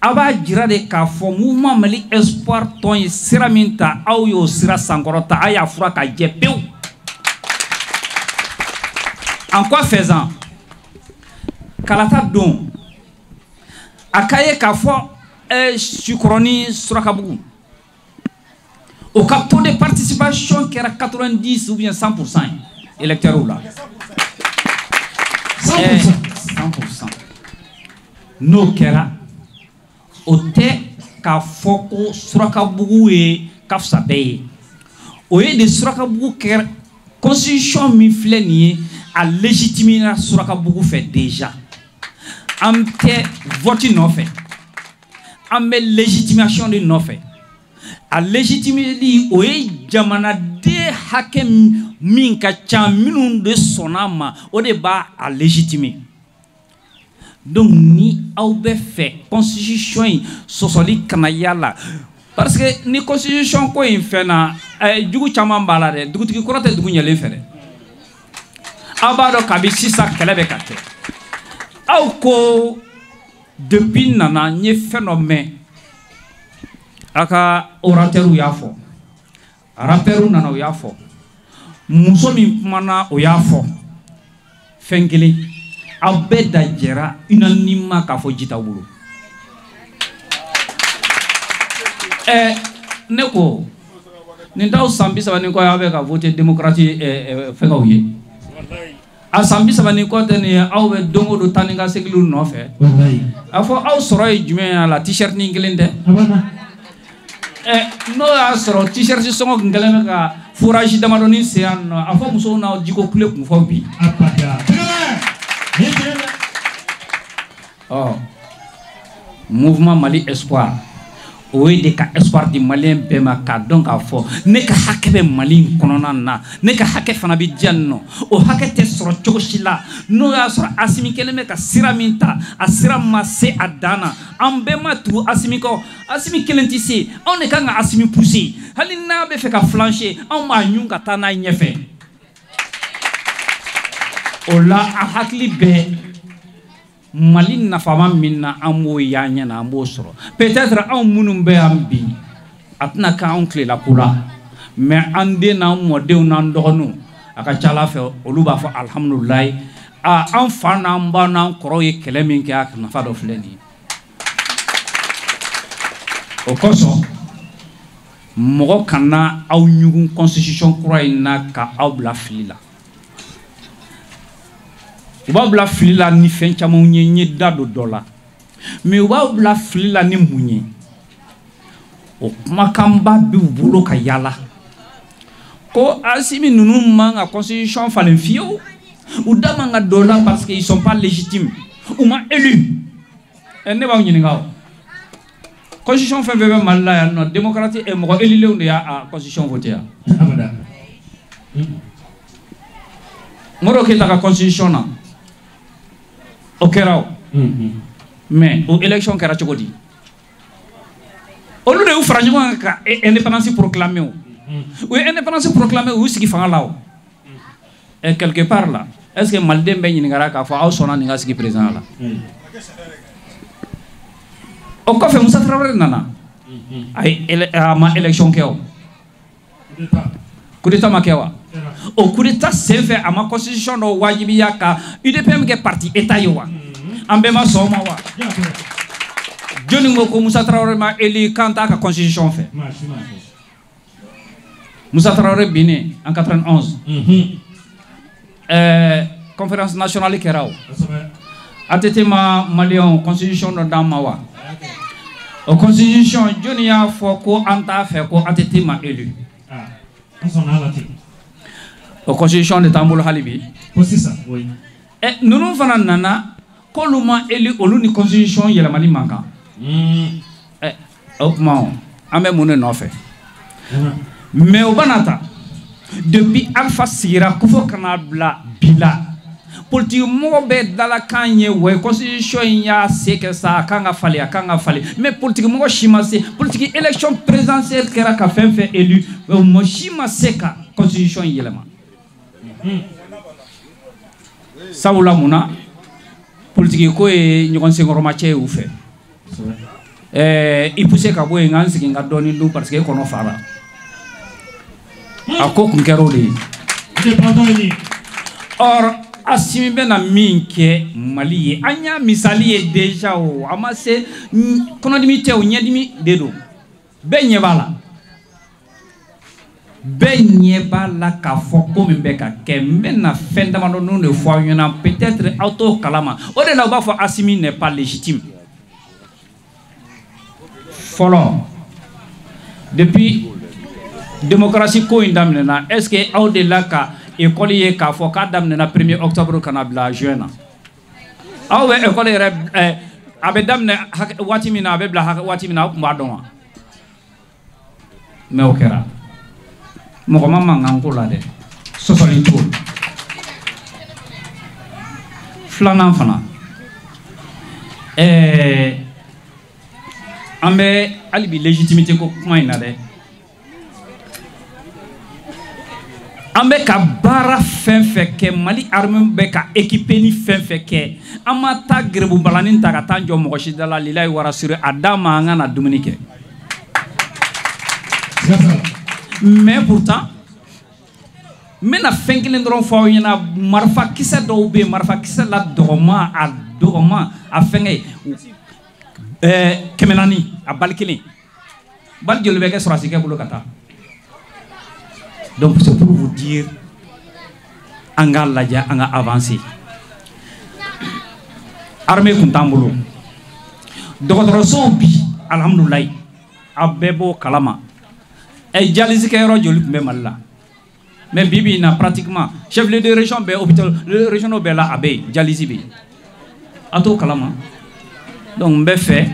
a b'a jira de k'a fɔ mouvement Mali Espoir tɔn ye sira min ta, aw y'o sira sankɔrɔta, a y'a fura ka jɛ pewu. En quoi faisant, kalata don a ka ye k'a fɔ Sikɔrɔni Surakabugu, o ka taux de participation kɛra 90 ou bien 100% ye électeurs la. 100%. N'o kɛra, o tɛ k'a fɔ ko Surakabugu ye ka fisa bɛɛ ye. O ye de Surakabugu kɛra constitution min filɛ nin ye, a légitimera Surakabugu fɛ déjà. An tɛ vote nɔfɛ, an bɛ légitimation de nɔfɛ. A légitimeli, o ye jamanaden hakɛ min ka ca minnu de sɔnna a ma, o de b'a a légitimer. Donc ni aw bɛ fɛ constitution in sɔsɔli kana y'a la, parce que ni constitution ko in fɛn na, jugu caman b'a la dɛ. Dugutigi kɔrɔ tɛ dugu ɲɛlen fɛ dɛ. Aw b'a dɔn kabi sisan kɛlɛ bɛ ka kɛ. Aw ko depuis nana n ye fɛn dɔ mɛn, aw ka orateur y'a fɔ, rappeurs nana u y'a fɔ, Muso min kumana o y'a fɔ fɛn kelen aw bɛɛ da jɛra unanimement k'a fɔ ji t'aw bolo. Ne ko nin t'aw san 30 ni kɔ ye aw bɛ ka voter démocratie fɛngɛw ye. A san 30 ni kɔ tɛ nin ye aw bɛ don o don taa ni ka seginw nɔfɛ. A fɔ aw sɔrɔ ye jumɛn ye a la t-shirt ni kelen tɛ. N'o y'a sɔrɔ t-shirt sɔngɔ kun kɛlen bɛ ka forage damadɔni sen yan nɔ a fɔ musow n'aw jiko kule kun fɔ bi. Ɔ mouvement Mali Espoir o ye de ka espoir di malien bɛɛ ma k'a dɔn k'a fɔ ne ka hakɛ bɛ Mali in kɔnɔna na, ne ka hakɛ fana bɛ diya nin nɔ, o hakɛ tɛ sɔrɔ cogo si la n'o y'a sɔrɔ Asimi kɛlen bɛ ka sira min ta a sira ma se a dan na, an bɛɛ ma tugu Asimi kɔ, Asimi kelen tɛ se, anw de kan ka Asimi pousser hali n'a bɛ fɛ ka flancher anw b'a ɲun ka taa n'a ɲɛfɛ. O la a hakili bɛ Mali nafama min na an b'o y'an ɲɛ na an b'o sɔrɔ peut-être anw minnu bɛ yan bi a tɛna kɛ anw tilela ko la mais an den n'an mɔdenw n'an dɔgɔninw a ka ca Ala fɛ olu b'a fɔ alihamudulilayi a an fa n'an ba n'an kɔrɔw ye kɛlɛ min kɛ a nafa dɔ filɛ nin ye. O kosɔn mɔgɔ kana aw ɲugun constitution kura in na ka aw bila fili la. U b'aw bila fili la ni fɛn camanw ye n ye da don dɔ la mais u b'aw bila fili la ni mun ye o kumakanba b'u bolo ka yala ko Asimi ninnu man ka constitution falen fiyewu u da man ka don la parce que ils sont pas légitimes u ma élu. Ne b'aw ɲininka o constitution fɛn fɛn bɛ Mali la yan nɔ démocrate mɔgɔ élilenw de y'a constitution voté yan. Modibo Keyita ka constitution na o kɛra o mais o élection kɛra cogo di olu de y'u fara ɲɔgɔn kan ka indépendance proclamer o u ye indépendance proclamer u y'u sigi fanga la o quelque part là est-ce que maliden bɛɛ ɲininkara k'a fɔ aw sɔnna nin ka sigi président la. O kɔfɛ Musa Tarawele nana a ye a ma élection kɛ o coup d'état ma kɛ wa. O coup d'état senfɛ a ma constitution dɔ wajibiya ka UDPM kɛ parti état ye wa an bɛɛ ma sɔn o ma wa. Jɔnni ko ko Musa Tarawele ma élu k'an t'a ka constitution fɛ. Musa Tarawele binnen en 91 conférence nationale kɛra o ATT ma maliyɛnw constitution dɔ d'an ma wa. O constitution jɔnni y'a fɔ ko an t'a fɛ ko ATT ma élu. O constitution de t'an bolo hali bi. Ninnu fana nana k'olu ma élu olu ni constitution yɛlɛmali man kan. O tuma an bɛ mun de nɔfɛ. Mais o bana ta depuis Alpha sigira ko fo ka n'a bila bi la politique mɔgɔ bɛɛ dalakan ye wa constitution in y'a se kɛ sa a kan ka falen a kan ka falen mais politique mɔgɔ si ma se politique élection présidentielle kɛra ka fɛn fɛn élu mɔgɔ si ma se ka constitution in yɛlɛma. Sabula mun na politique ko ye ɲɔgɔn senkɔrɔmacɛ ye u fɛ. I poussé ka bɔ yen n ka n sigi n ka dɔɔnin dun parce que e kɔnɔ fara a ko kun kɛra o de ye. Or Asimi bɛna min kɛ Mali ye an y'a misali ye déjà o a ma se kɔnɔdimi tɛ o ɲɛdimi de don bɛɛ ɲɛ b'a la bɛɛ ɲɛ b'a la k'a fɔ ko min bɛ ka kɛ n bɛna fɛn damadɔnin de fɔ aw ɲɛna peut-être aw t'o kalama o de la u b'a fɔ Asimi n'est pas légitime. Fɔlɔ depuis démocratie ko in daminɛna est-ce que aw delila ka école ye k'a fɔ k'a daminɛna 1er octobre ka na bila juin na aw bɛ école yɛrɛ a bɛ daminɛ waati min na a bɛ bila waati min na aw tun b'a dɔn wa. Mais o kɛra mɔgɔ ma mankan ko la dɛ sɔsɔli t'o la. Filanan fana an bɛ hali bi légitimité ko kuma in na dɛ. An bɛ ka baara fɛn fɛn kɛ Mali armée bɛ ka équipé ni fɛn fɛn kɛ an ma taa gerebubalanin ta ka taa jɔ mɔgɔ si da la lilayi warasiri a d'an ma an ka na dumuni kɛ. Mais pourtant N bɛna fɛn kelen dɔrɔn fɔ aw ɲɛna, marifakisɛ dɔw bɛ yen, marifakisɛ la dɔgɔman, a dɔgɔman, a fɛngɛ 400 a bali kelen, bali joli bɛ kɛ sɔrɔdasikɛ bolo ka taa. Donc c'est pour vous dire, an k'a lajɛ, an ka avancer. Armée kun t'an bolo, dɔgɔtɔrɔsow bi alhamdulilayi a bɛɛ b'o kalama. Ɛ dialyse kɛyɔrɔ joli tun bɛ Mali la? Mais bi bi in na, pratiquement chef lieu de région bɛɛ, hôpital régionaux bɛɛ la, a bɛ yen, dialyse bɛ yen, a t'o kalama. Donc n bɛ fɛ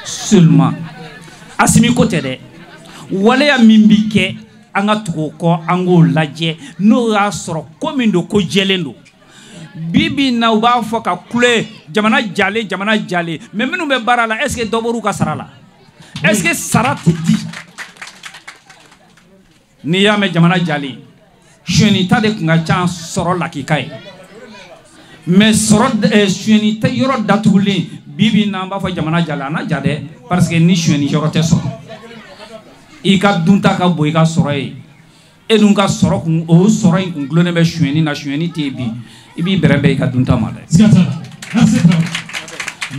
seulement, Assimi ko tɛ dɛ, waleya min bi kɛ, an ka tugu o kɔ, an k'o lajɛ, n'o y'a sɔrɔ ko min don, ko jɛlen don. Bi bi in na, u b'a fɔ ka kule jamana jalen, jamana jalen, mais minnu bɛ baara la, est ce que dɔ bɔr'u ka sara la? Est ce que sara tɛ di? N'i y'a mɛn jamana jalen, sonyɛnita de tun ka ca sɔrɔ lakika ye, mais sɔrɔ sonyɛnita yɔrɔ datugulen, bi bi in na an b'a fɔ jamana jalen, a n'a ja dɛ, parce que ni sonyɛni yɔrɔ tɛ sɔrɔ, i ka dunta ka bon i ka sɔrɔ ye, e dun ka sɔrɔ kun, o sɔrɔ in kun gulonnen bɛ sonyɛni na, sonyɛni tɛ yen bi, i b'i bɛrɛ bɛn i ka dunta ma dɛ.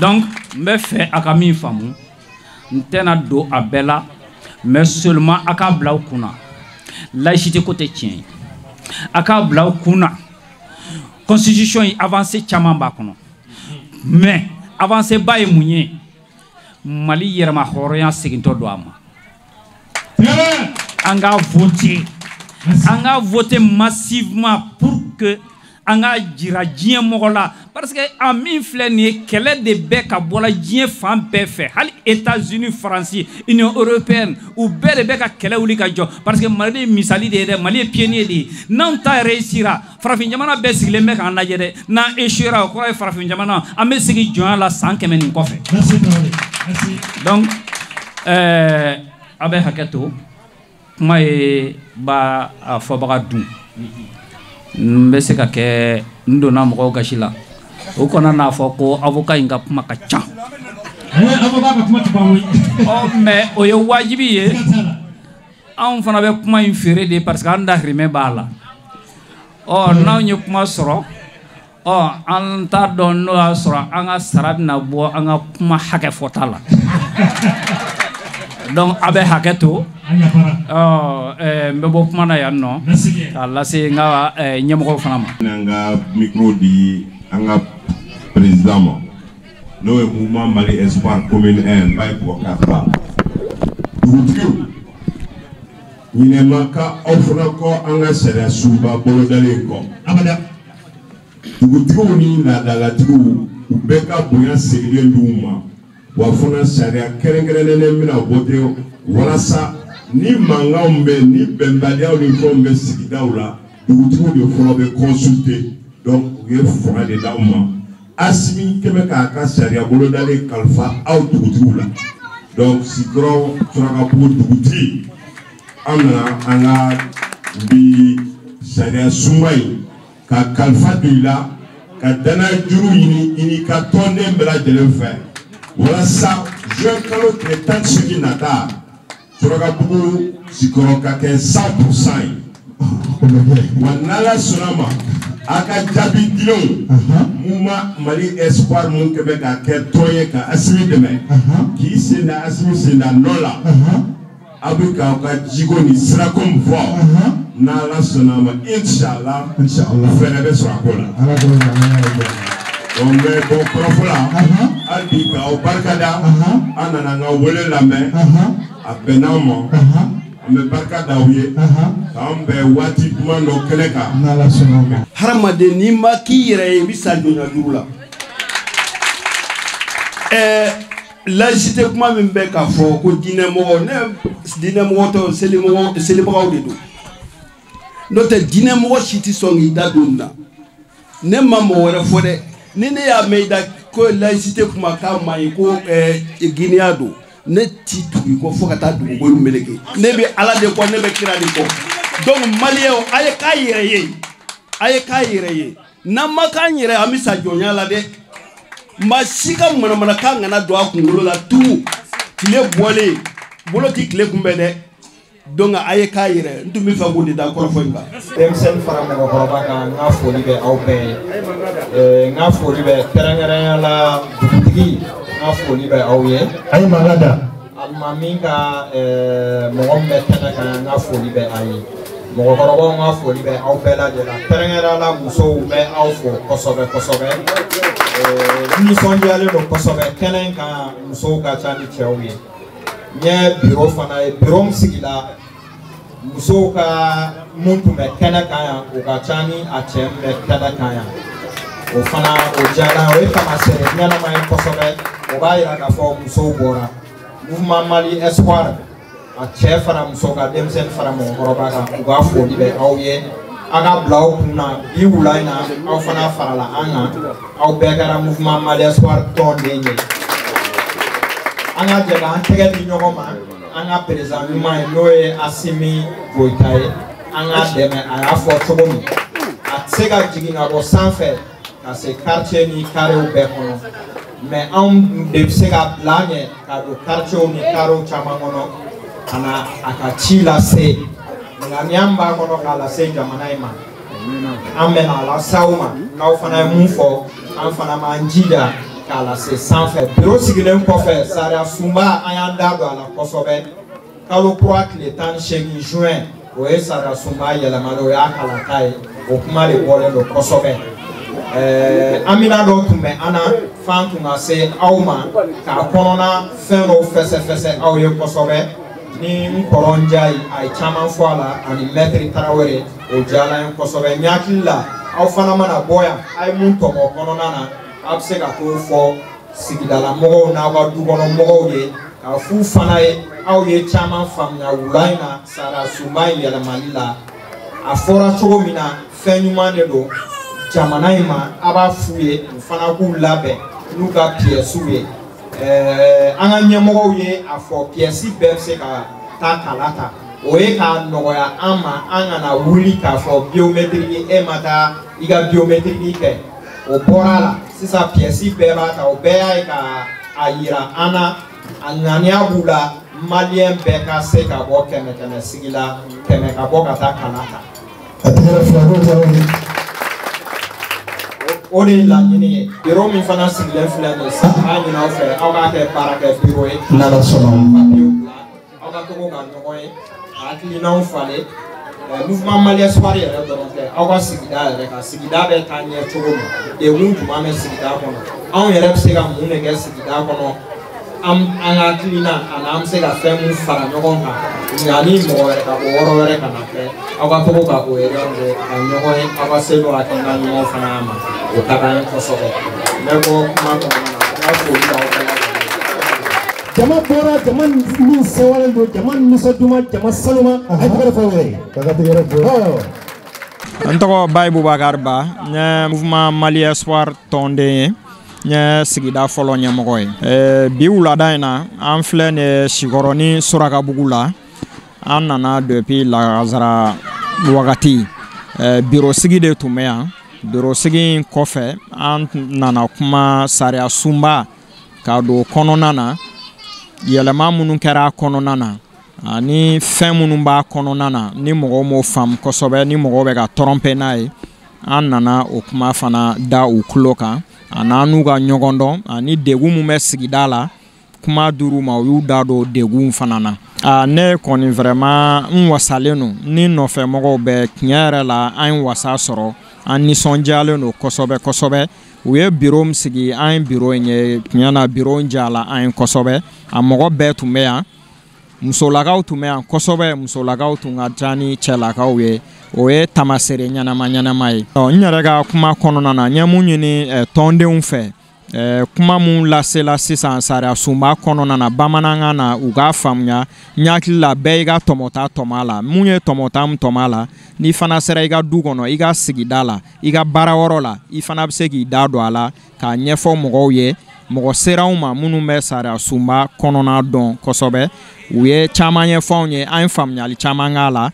Donc n bɛ fɛ a ka min faamu, n tɛna don a bɛɛ la, mais seulement a k'a bila aw kunna, laïcité ko tɛ tiɲɛ ye, a k'a bila aw kunna, constitution in avancée caman b'a kɔnɔ, mais avancée ba ye mun ye? Mali yɛrɛma hɔrɔnya segintɔ don a ma. An k'a voter, an k'a voter massivement pour que an k'a jira diɲɛ mɔgɔ la, parce que a min filɛ nin ye, kɛlɛ de bɛ ka bɔla diɲɛ fan bɛɛ fɛ, hali États-Unis, Faransi, Union européenne, u bɛɛ de bɛ ka kɛlɛ wuli ka jɔ, parce que Mali ye misali de ye dɛ, Mali ye pionnier de ye. N'anw ta réussira, farafin jamana bɛɛ sigilen bɛ k'an lajɛ dɛ. N'an échouera, o kɔrɔ ye farafin jamana an bɛ segin jɔnya la san 100 nin kɔfɛ. Donc a bɛ hakɛ to, kuma ye ba a fɔbaga dun, n bɛ se ka kɛ n donna mɔgɔw gasi la, o kɔnɔ n'a fɔ ko avocat in ka kuma ka ca. Ɔ mais o ye wajibi ye, anw fana bɛ kuma in feere de, parce que an dahirimɛ b'a la. Ɔ n'anw ye kuma sɔrɔ, ɔ an t'a dɔn n'o y'a sɔrɔ an ka sara bɛna bɔ an ka kuma hakɛ fɔta la. Donc a bɛ hakɛ to, ɔ n bɛ bɔ kuma na yan nɔ k'a lase n ka ɲɛmɔgɔw fana ma. An ka micro di an ka président ma, n'o ye mouvement Mali Espoir commune 1 Baye Boubacar Ba. Dugutigiw, ɲinɛ ma ka aw fana kɔ an ka sariya sunba bolodalen kɔ. Dugutigiw ni laadalatigiw, u bɛɛ ka bonya seginnen d'u ma. Wa fana sariya kɛrɛnkɛrɛnnen bɛna voter walasa ni mankanw bɛ, ni bɛnbaliyaw ni fɛnw bɛ sigidaw la, dugutigiw de fɔlɔ bɛ consulter. Donc u ye fanga de d'aw ma. Assimi kɛmɛ k'a ka sariya bolodalen kalifa aw dugutigiw la. Donc Sikɔrɔ Surakabugu dugutigi, an nana an ka bi sariya sunba in ka kalifa don i la, ka danaya juru ɲini i n'i ka tɔnden bɛɛ lajɛlen fɛ, walasa juin kalo tile 18 nata, Surakabugu Sikɔrɔ ka kɛ 100% ye. Wa n'Ala sɔnna ma, a ka jaabi dilenw, mouvement Mali Espoir mun kɛ bɛ ka kɛ tɔn ye ka Assimi dɛmɛ, k'i sen da Assimi sen da nɔ la, aw bɛ k'aw ka jiko ni sirako min fɔ, n'Ala sɔnna ma, inshallah fɛɛrɛ bɛ sɔrɔ a ko la. Donc n bɛ bɔ kɔrɔfɔ la hali bi k'aw barika da, an nana an ka wele lamɛn, a bɛnn'an ma, an bɛ barika da aw ye, k'an bɛn waati duman dɔ kɛnɛ kan. Hadamaden, n'i ma k'i yɛrɛ ye, i bɛ sa jɔnya juru la. Laïcité kuma min bɛ k'a fɔ ko diinɛmɔgɔ, ne diinɛmɔgɔ tɛ, selimɔgɔ, selibagaw de don, n'o tɛ diinɛmɔgɔ si tɛ sɔn k'i da don nin na. Ne ma mɔgɔ wɛrɛ fɔ dɛ, ni ne y'a mɛn i da ko laïcité kuma k'a ma ɲi, ko Guinée don, ne ti tugu i kɔ fo ka taa dugukolo meleke. Ne bɛ Ala de kɔ, ne bɛ kira de kɔ. Donc maliyɛnw, a ye k'a yɛrɛ ye, a ye k'a yɛrɛ ye. N'an ma k'an yɛrɛ, an bɛ sa jɔnya la dɛ. Maa si ka manamanakan kana don a kunkolo la tugun. Tile bɔlen bolo ti tile kunbɛn dɛ. Donc a ye k'a yɛrɛ n tun bɛ fɛ k'o de da kɔrɔfɔ in kan. Denmisɛnnin fara mɔgɔkɔrɔba kan, n ka foli bɛ aw bɛɛ ye. N ka foli bɛ kɛrɛnkɛrɛnnenya la dugutigi, n ka foli bɛ aw ye. A ye mankan da. Alimami ka mɔgɔ min bɛ kɛnɛ kan, n ka foli bɛ a ye. Mɔgɔkɔrɔbaw, n ka foli bɛ aw bɛɛ lajɛlen. Kɛrɛnkɛrɛnnenya la musow bɛ aw fo kosɛbɛ kosɛbɛ. N nisɔndiyalen don kosɛbɛ kɛnɛ in kan, musow ka ca ni cɛw ye. N ye biro fana ye, biro min sigila musow ka mun tun bɛ kɛnɛ kan yan, o ka ca ni a cɛ min bɛ kɛnɛ kan yan. O fana o diyara, o ye taamasiyɛn ɲɛnama ye kosɛbɛ. O b'a yira k'a fɔ musow bɔra. Mouvement Mali Espoir, a cɛ fara muso kan, denmisɛnnin fara mɔgɔkɔrɔba kan, u ka foli bɛ aw ye. A ka bila aw kun na bi wula in na, aw fana farala an kan, aw bɛɛ kɛra Mouvement Mali Espoir tɔnden ye. An ka jɛ k'an tɛgɛ di ɲɔgɔn ma, an ka président ɲuman ye, n'o ye Assimi Goïta ye, an k'a dɛmɛ. A y'a fɔ cogo min, a tɛ se ka jigin ka bɔ sanfɛ ka se quartier ni carréw bɛɛ kɔnɔ, mais anw de bɛ se ka bila an ɲɛ ka don quartier ni carréw caman kɔnɔ ka na a ka ci lase. Ŋaniya min b'a kɔnɔ k'a lase jamana in ma, an bɛ n'a lase aw ma. N'aw fana ye mun fɔ, an fana b'an jija k'a lase sanfɛ. Biro sigilen kɔfɛ, sariya sunba, an y'an da don a la kosɛbɛ. Kalo kura tile 18 juin, o ye sariya sunba yɛlɛmali, o y'a kalata ye. O kuma de bɔlen don kosɛbɛ. Amina dɔ tun bɛ an na f'an tun ka se aw ma k'a kɔnɔna fɛn dɔw fɛsɛfɛsɛ aw ye kosɛbɛ. Ni n kɔrɔ Njayi, a ye caman fɔ a la, ani mɛtiri Tarawele, o diyara n ye kosɛbɛ. N hakili la aw fana mana bɔ yan, a ye mun tɔmɔ kɔnɔna na, a bɛ se ka t'o fɔ sigidala mɔgɔw n'aw ka du kɔnɔ mɔgɔw ye, k'a f'u fana ye aw ye caman faamuya wula in na sariya sunba in yɛlɛmali la. A fɔra cogo min na, fɛn ɲuman de don jamana in ma. A b'a f'u ye, u fana k'u labɛn n'u ka piyɛsiw ye. An ka ɲɛmɔgɔw ye a fɔ piyɛsi bɛɛ bɛ se ka taa kala ta, o ye k'a nɔgɔya an ma, an kana wuli k'a fɔ biométrique, e ma taa i ka biométrique kɛ. O bɔra a la sisan, piyɛsi bɛɛ b'a ta. O bɛɛ y'a ye ka a yira an na, a ŋaniya b'u la maliyɛn bɛɛ ka se ka bɔ 100 100 sigi la, 100 ka bɔ ka taa kala ta. A tɛgɛrɛ fila n'o diyara n ye. O de ye laɲini ye. Biro min fana sigilen filɛ nin ye sisan, n b'a ɲini aw fɛ, aw k'a kɛ baarakɛ biro ye. N'Ala sɔnna. Papiyew bila, aw ka to ka ɲɔgɔn ye, ka hakilinaw falen. Mouvement Mali Espoir yɛrɛ dɔrɔn tɛ, aw ka sigida yɛrɛ kan, sigida bɛ taa ɲɛ cogo min, degun jumɛn bɛ sigida kɔnɔ, anw yɛrɛ bɛ se ka mun de kɛ sigida kɔnɔ, an ka hakilina ani an bɛ se ka fɛn mun fara ɲɔgɔn kan, nka ni mɔgɔ wɛrɛ ka bɔ yɔrɔ wɛrɛ ka na kɛ, aw ka to ka o yɛrɛ kɛ ka ɲɔgɔn ye, aw ka se n'o hakilina ɲumanw fana ma, o ka d'an ye kosɛbɛ. N bɛ bɔ kuma kɔnɔna na, n ka foli b'aw bɛɛ lajɛlen. Jama bɔra, jama min sewalen don, jama nisɔnduma, jama sanuma, a ye tɛgɛrɛ fɔ yɛrɛ ye. K'a ka tɛgɛrɛ fɔ. N tɔgɔ Bayi Bubakari Ba, n ye Mouvement Mali Espoir tɔnden ye, n ye sigida fɔlɔ ɲɛmɔgɔ ye. Bi wulada in na, an filɛ nin ye Sikɔrɔni Surakabugu la. An nana depuis lagansara wagati. Biro sigi de tun bɛ yan. Biro sigi in kɔfɛ, an nana kuma sariya sunba ka don kɔnɔna na, yɛlɛma minnu kɛra a kɔnɔna na ani fɛn minnu b'a kɔnɔna na, ni mɔgɔw m'o faamu kosɛbɛ, ni mɔgɔw bɛ ka tɔrɔnpɛ n'a ye, an nana o kuma fana da u tulo kan, a n'an n'u ka ɲɔgɔn dɔn ani degun min bɛ sigida la. Kuma dir'u ma, u y'u da don degun fana na. Ne kɔni vraiment n wasalen don, ni nɔfɛ mɔgɔw bɛɛ, tiɲɛ yɛrɛ la an ye wasa sɔrɔ, an nisɔndiyalen don kosɛbɛ kosɛbɛ. U ye biro min sigi, an ye biro in ye, tiɲɛ na biro in diyala an ye kosɛbɛ. A mɔgɔ bɛɛ tun bɛ yan, musolakaw tun bɛ yan kosɛbɛ, musolakaw tun ka ca ni cɛlakaw ye, o ye taamasere ɲɛnama ɲɛnama ye. N yɛrɛ ka kuma kɔnɔna na, n ye mun ɲini tɔndenw fɛ, kuma mun lasela sisan sariya sunba kɔnɔna na bamanankan na, u k'a faamuya. N hakili la bɛɛ y'i ka tɔmɔta tɔmɔ a la. Mun ye tɔmɔta min tɔmɔ a la, n'i fana sera i ka du kɔnɔ, i ka sigida la, i ka baarayɔrɔ la, i fana bɛ se k'i da don a la k'a ɲɛfɔ mɔgɔw ye. Mɔgɔ sera anw ma minnu bɛ sariya sunba kɔnɔna dɔn kosɛbɛ, u ye caman ɲɛfɔ anw ye, an ye faamuyali caman k'a la.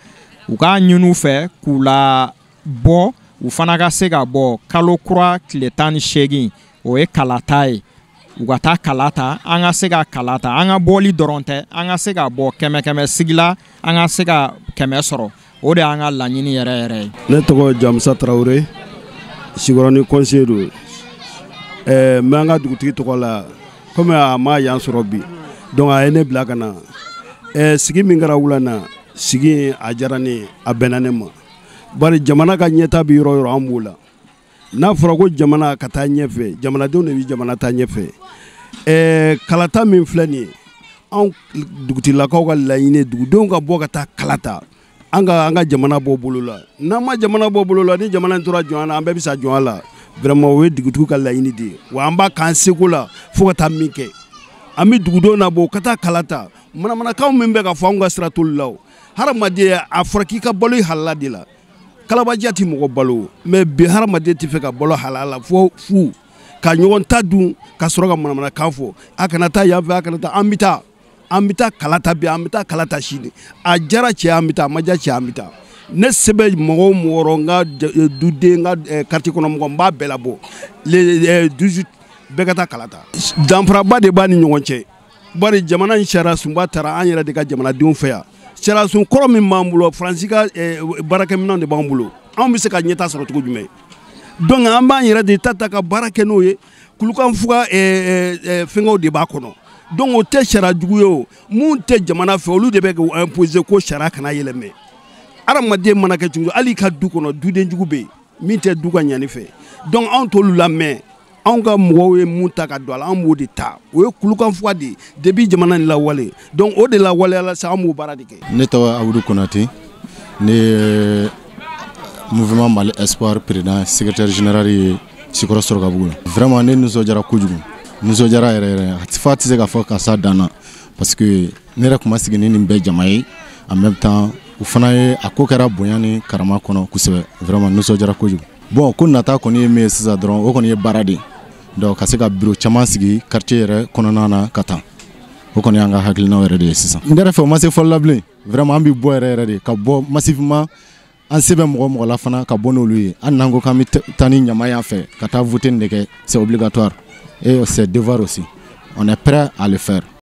U k'a ɲini u fɛ k'u la bɔ, u fana ka se ka bɔ kalo kura tile 18, o ye kalata ye. U ka taa kala ta, an ka se ka kala ta, an ka bɔli dɔrɔn tɛ, an ka se ka bɔ 100 sigi la, an ka se ka 100 sɔrɔ. O de y'an ka laɲini yɛrɛ yɛrɛ ye. Ne tɔgɔ Jamusa Tarawele, Sikɔrɔni conseiller don. N bɛ an ka dugutigi tɔgɔ la, komi a ma yan sɔrɔ bi, donc a ye ne bila ka na. Sigi min kɛra wula na, sigi a diyara ne ye, a bɛnna ne ma. Bari jamana ka ɲɛta bɛ yɔrɔ o yɔrɔ, an b'o la. N'a fɔra ko jamana ka taa ɲɛfɛ, jamanadenw de bɛ jamana taa ɲɛfɛ. Kalata min filɛ nin ye, anw dugutigilakaw ka laɲini, dugudenw ka bɔ ka taa kalata, an ka jamana bɔ bolo la. N'an ma jamana bɔ bolo la, ni jamana in tora jɔnya la, an bɛɛ bɛ sa jɔnya la. Vraiment o ye dugutigiw ka laɲini de ye, wa an b'a k'an seko la fo ka taa min kɛ. An bɛ dugudenw nabɔ ka taa kalata. Manamanakanw min bɛ ka fɔ, anw ka sira t'olu la o. Hadamaden, a fɔra k'i ka balo i halala de la. Kalabajiya tɛ mɔgɔ balo, mais bi hadamaden tɛ fɛ ka balo halala la fo fu ka ɲɔgɔn ta dun ka sɔrɔ ka manamanakan fɔ. A kana taa yan fɛ, a kana taa, an bɛ taa. An bɛ taa kalata bi, an bɛ taa kalata sini. A diyara cɛ, an bɛ taa, a ma diya cɛ, an bɛ taa. Ne sɛbɛn mɔgɔ o mɔgɔ, n ka duden, n ka quartier kɔnɔ mɔgɔ, n b'a bɛɛ labɔ. Le 18 bɛɛ ka taa kalata. Danfaraba de b'a ni ɲɔgɔn cɛ. Bari jamana in sariya sunba taara an yɛrɛ de ka jamanadenw fɛ yan. Sariya sun kɔrɔ min b'an bolo, Faransi ka baarakɛminɛnw de b'an bolo. Anw bɛ se ka ɲɛta sɔrɔ cogo jumɛn? Donc an b'an yɛrɛ de ta ka baara kɛ n'o ye. Kulukanfuga fɛngɛw de b'a kɔnɔ. Donc o tɛ sariya jugu ye o. Mun tɛ jamana fɛ, olu de bɛ k'o imposer ko sariya kana yɛlɛmɛ. Hadamaden mana kɛ cogo, hali i ka du kɔnɔ, duden jugu bɛ yen min tɛ du ka ɲani fɛ. Donc anw t'olu lamɛn. Anw ka mɔgɔw ye mun ta ka don a la, an b'o de ta. O ye kulukanfuga de ye depuis jamana in lawale. Donc o de lawaleyala sa, an b'o baara de kɛ. Ne tɔgɔ Abudu Konate, ne ye Mouvement Mali Espoir président secrétaire général ye Sikɔrɔ Sɔrɔkabugu la. Vraiment ne nisɔndiyara kojugu, nisɔndiyara yɛrɛ yɛrɛ, f'a tɛ se ka fɔ ka s'a dan na, parce que ne yɛrɛ tun ma sigi ni nin bɛɛ jama ye. En même temps u fana ye a ko kɛra bonya ni karama kɔnɔ kosɛbɛ. Vraiment nisɔndiyara kojugu. Bon, ko nata kɔni ye min ye sisan dɔrɔn, o kɔni ye baara de ye. Donc ka se ka bureau caman sigi quartier yɛrɛ kɔnɔna na ka taa, o kɔni y'an ka hakilinaw yɛrɛ de ye sisan. N yɛrɛ fɛ o ma se fɔli la bilen. Vraiment an bɛ bɔ yɛrɛ yɛrɛ de ka bɔ massivement, an se bɛ mɔgɔ mɔgɔ la fana ka bɔ n'olu ye. Hali n'an ko k'an bɛ taa ni ɲama yan fɛ ka taa voter nin de kɛ, c'est obligatoire et c'est devoir aussi, on est prêt à le faire.